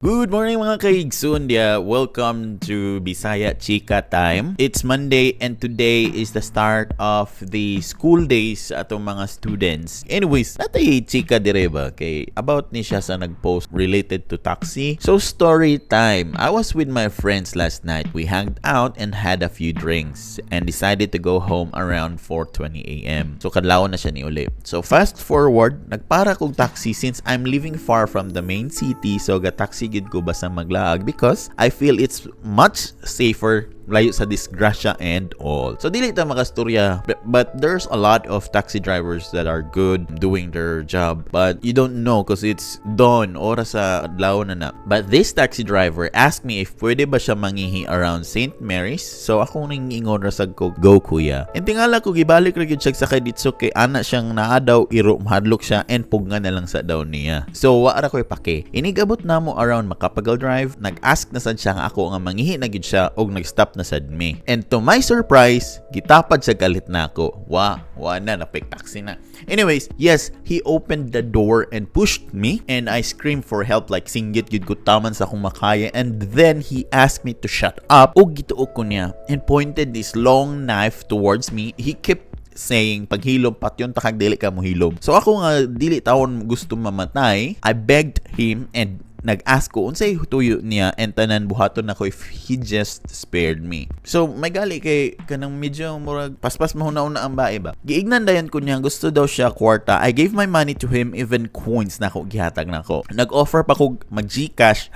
Good morning, mga kaigsoon dia. Welcome to Bisaya Chika Time. It's Monday and today is the start of the school days sa atong mga students. Anyways, naa tay chika dire ba kay about ni siya sa nag-post related to taxi. So, story time. I was with my friends last night. We hanged out and had a few drinks and decided to go home around 4:20 a.m. So kadlawon na siya ni uli. So fast forward, nagpara kog taxi since I'm living far from the main city, so ga taxi gid ko basta maglaag because I feel it's much safer, layo sa disgrasya and all. So dili ta makastorya, but there's a lot of taxi drivers that are good doing their job, but you don't know because it's dawn, oras sa adlaw na na. But this taxi driver asked me if pwede ba siya mangihi around St. Mary's. So ako ning ingon ra sad ko, "Go, kuya." And tingala ko gibalik ra gyud siya sakay didto kay ana siyang naa daw iro, mahadlok siya and pugna na lang sa daw niya. So wa ra ko'y pake. Inigabot namo around Macapagal Drive, nag-ask na sad siya nga ako nga mangihi na gyud siya og nag-stop na sad mi. And to my surprise, gitapad siya galit na ako. Wa na, napik taxi na. Anyways, yes, he opened the door and pushed me and I screamed for help, like singgit gyud ko taman sa akong makaya, and then he asked me to shut up ug gituok ko niya and pointed this long knife towards me. He kept saying, "Paghilom, patyon ta kag dili ka mohilom." So ako nga dili tawon gusto mamatay, I begged him and nag-ask ko unsay tuyo niya and tanan buhaton nako if he just spared me. So may gali kay kanang medyo murag paspas mahuna-una ang bae ba. Giignan dayon ko niya, gusto daw siya kwarta. I gave my money to him, even coins na ako gihatag nako. Nag-offer pa ko mag GCash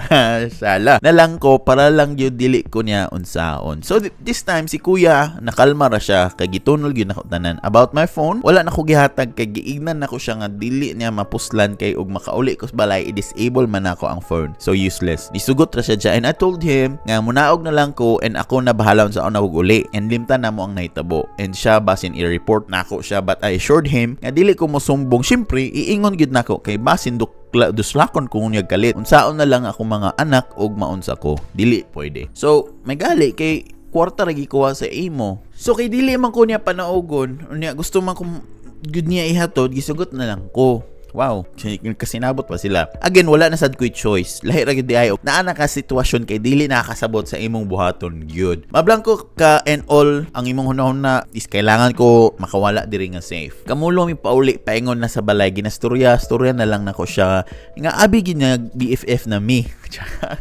sala. Na lang ko para lang gyud dili ko niya unsaon. So this time si kuya nakalma ra siya kay gitunol gyud nako tanan. About my phone, wala na ko gihatag kay giignan nako siya nga dili niya mapuslan kay og makauli ko sa balay, i-disable man nako ang phone. So useless. Nisugot ra siya dyan. And I told him nga munaog na lang ko and ako na bahala sa una og uli. And limtan na mo ang nahitabo. And siya basin i-report nako siya, but I assured him nga dili ko mosumbong. Syempre, iingon gyud nako kay basin dukla duslakon ko niya galit. Unsaon na lang ako mga anak og maunsa ko. Dili pwede. So, may gali kay kwarta ra gikuha sa imo. So kay dili man ko niya panaogon, unya gusto man ko gud niya ihatod, gisugot na lang ko. Wow, kasinabot pa sila. Again, wala na sad ko'y choice. Lahi ra gyud di ay. Naa na ka sitwasyon kay dili nakakasabot sa imong buhaton gyud. Mablangko ka and all, ang imong hunahuna is kailangan ko makawala diri nga safe. Kamulo mi pauli, paingon na sa balay, ginastorya, storya na lang nako siya. Nga abi gid niya BFF na mi.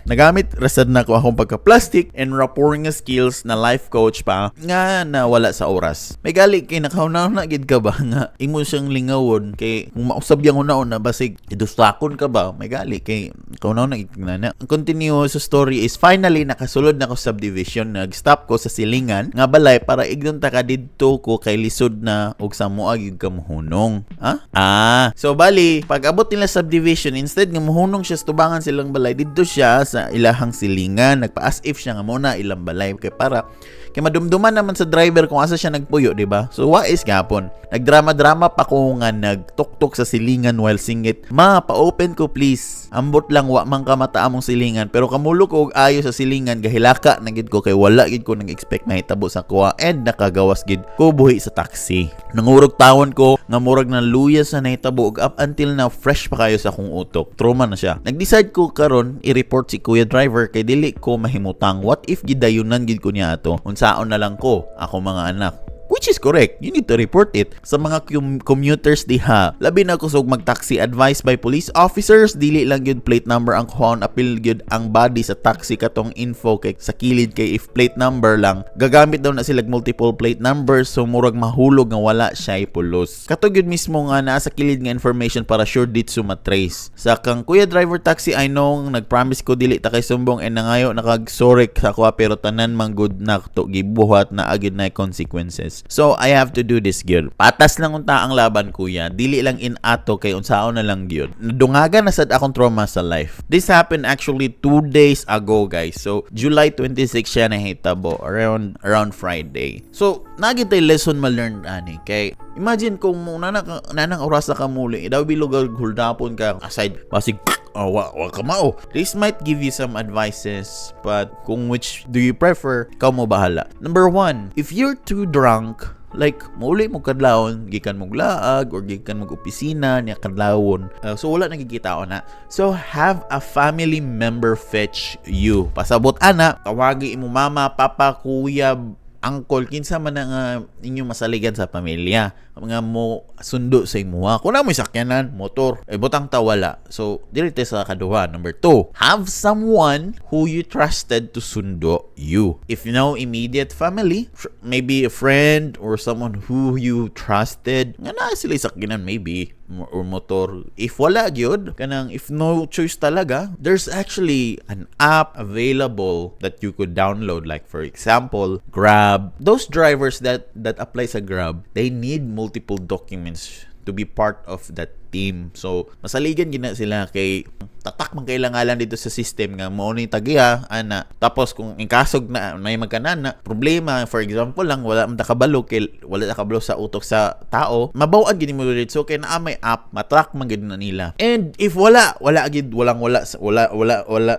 Nagamit rasad na ko akong pagka-plastic and rapport nga skills na life coach pa nga nawala sa oras. May gali kay nakahuna-huna gid ka ba nga imo siyang lingawon kay kung mausab yang una-una basig idustakon ka ba. May gali kay kahuna-huna gid na na. Ang continue sa story is finally nakasulod na ko sa subdivision, nag-stop ko sa silingan nga balay para ignon ta ka didto ko kay lisod na og sa mua gyud ka mohunong. Ah? Ah. So bali, pag abot nila subdivision, instead nga mohunong siya sa tubangan silang balay, didto siya sa ilahang silingan. Nagpa-as if siya nga muna ilang balay kay para kay madumduman naman sa driver kung asa siya nagpuyo, di ba? So wa is gapon. Nagdrama-drama pa ko nga nagtuktok sa silingan while singit, "Ma, pa-open ko please. Ambot lang wa man ka mata among silingan." Pero kamulo ko og ayo sa silingan, gahilaka na gid ko kay wala gid ko nag-expect mahitabo sa kuha and nakagawas gid ko buhi sa taxi. Nangurog tawon ko nga murag na luya sa nahitabo ug up until now fresh pa kayo sa akong utok. Trauma na siya. Nag-decide ko karon i-report si kuya driver kay dili ko mahimutang. What if gidayunan gid ko niya ato? Unsaon na lang ko ako mga anak? Which is correct. You need to report it. Sa mga commuters diha, labi na kusog mag-taxi, advised by police officers, dili lang gyud plate number ang kuhaon, apil gyud ang body sa taxi katong info kay sa kilid, kay if plate number lang, gagamit daw na sila multiple plate numbers, so murag mahulog nga wala siya pulos. Kato gyud mismo nga naa sa kilid nga information para sure ditso matrace. Sa kang kuya driver taxi, I know nag-promise ko dili ta kay sumbong and nangayo nakag sorry sa kuha, pero tanan man gud na to gibuhat na agad na consequences. So I have to do this gyud. Patas lang unta ang laban, kuya. Dili lang in ato kay unsaon na lang gyud. Nadungagan na sad akong trauma sa life. This happened actually 2 days ago, guys. So July 26 siya nahitabo, around Friday. So nagitay lesson ma-learn ani kay imagine kung mo nanang oras ka muli, daw bilog holdapon ka aside basig oh, wa ka mao. This might give you some advices, but kung which do you prefer, ikaw mo bahala. Number one, if you're too drunk, Like, mauli mo kadlawon, gikan mo laag or gikan mo opisina niya kadlawon. So wala nagkikitaon na. So have a family member fetch you. Pasabot ana, tawagi imo mama, papa, kuya, uncle, kinsa man na nga inyong masaligan sa pamilya mga mo sundo sa imuha. Kung naa mo'y sakyanan, motor, eh butang ta wala. So, dili sa kaduha. Number two, have someone who you trusted to sundo you. If you know immediate family, maybe a friend or someone who you trusted, nga naa sila sakyanan maybe or motor. If wala gyud, kanang if no choice talaga, there's actually an app available that you could download, like for example, Grab. Those drivers that apply sa Grab, they need multiple documents to be part of that team. So, masaligan gina sila kay tatak man kailangan dito sa system nga mo ni tagiya ana. Tapos kung inkasog na may magkanana problema, for example lang, wala man ta kabalo kay wala ta kabalo sa utok sa tao, mabaw-an gini mo dito. So kay naa may app, matrack man gid na nila. And if wala, wala gid, walang wala, wala wala wala,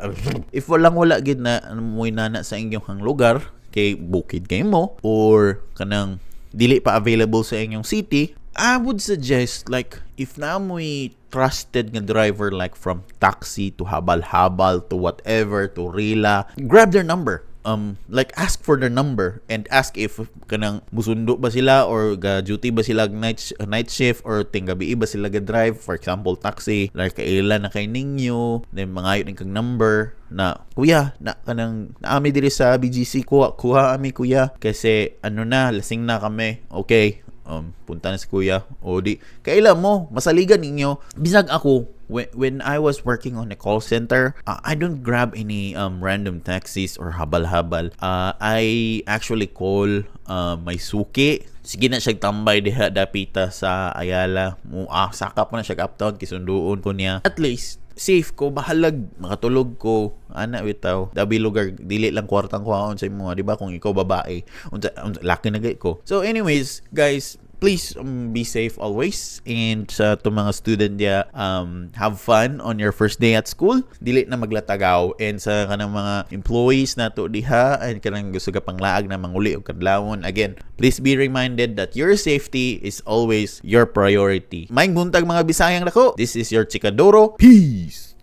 if walang wala gid na mo'y nana sa inyong lugar kay bukid kay mo or kanang dili pa available sa inyong city, I would suggest, like, if naa mo'y trusted nga driver, like from taxi to habal-habal to whatever to Rila, grab their number. Like, ask for their number and ask if kanang musundo ba sila or ga duty ba sila night shift or tinggabi ba sila ga drive, for example taxi, like kaila na kay ninyo, then mangayo ning kag number na, "Kuya, na kanang naami diri sa BGC, kuha kuha ami, kuya, kasi ano na, lasing na kami." Okay, punta na si kuya o di kaila mo, masaligan ninyo. Bisag ako, when I was working on a call center, I don't grab any random taxis or habal-habal. I actually call my suki. Sige na siya tambay diha dapita sa Ayala mo, saka pa na siya uptown, kisunduon ko niya. At least safe ko, bahalag makatulog ko ana bitaw. Dabi lugar dili lang kwartang kuhaon sa imo, di ba? Kung ikaw babae, unsa laki na gay ko. So anyways, guys, please be safe always, and sa to mga student dia, have fun on your first day at school, dili na maglatagaw. And sa kanang mga employees nato diha and kanang gusto ka panglaag na manguli og kadlawon, again, please be reminded that your safety is always your priority. Maayong buntag, mga Bisayang dako. This is your Chikadoro. Peace.